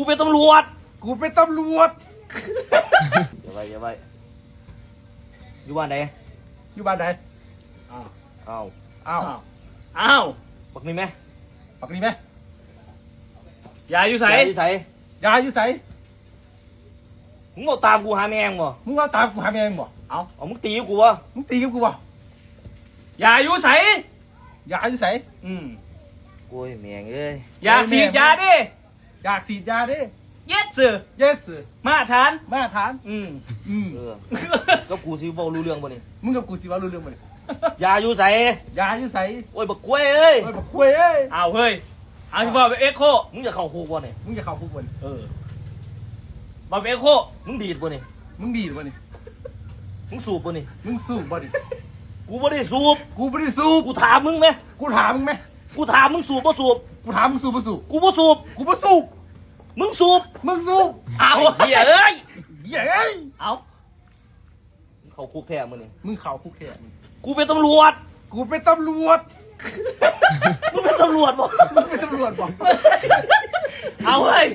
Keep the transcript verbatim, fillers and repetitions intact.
กูเป็นตำรวจ กูเป็นตำรวจ อย่าไว้ อย่าไว้ อยู่บ้านไหน อยู่บ้านไหน อ้าว อ้าว อ้าว อ้าว บักนี่ไหม บักนี่ไหม ยาอยู่ไส ยาอยู่ไส ยาอยู่ไส มึงเอาตามกูหาแม่งบ่ มึงเอาตามกูหาแม่งบ่ เอา เอา มึงตีกูวะ มึงตีกูวะ ยาอยู่ไส ยาอยู่ไส อืม โอ้ย แม่งเอ้ย อยากฉีดยาเด้ อยากฉีดยาเด้ Yes sir Yes sir มาตรฐาน มาตรฐาน อืม อืม เออ กับกูสิเว้ารู้เรื่องบ่นี่ มึงกับกูสิเว้ารู้เรื่องบ่นี่ ยาอยู่ไส ยาอยู่ไส โอ้ย บักควยเอ้ย โอ้ย บักควยเอ้ย อ้าว เฮ้ย เอาสิเว้าแบบเอ็กโค มึงอยากเข้าคุกบ่นี่ มึงอยากเข้าคุกบ่นี่ เออ เว้าแบบเอ็กโค มึงดีดบ่นี่ มึงดีดบ่นี่ มึงสูบบ่นี่ มึงสูบบ่นี่ กูบ่ได้สูบ กูบ่ได้สูบ กูถามมึงไหม กูถามมึงไหม กูถามมึงสูบบ่สูบ กูถามมึงสูบบ่สูบ กูบ่สูบ กูบ่สูบ มึงสูบ มึงสูบ เอา ไอ้เหี้ยเอ้ย เหี้ยเอ้ย เอา มึงเข้าคุกแท้มื้อนี้ มึงเข้าคุกแท้ กูเป็นตำรวจ กูเป็นตำรวจ มึงเป็นตำรวจบ่ มึงเป็นตำรวจบ่ เอาเฮ้ย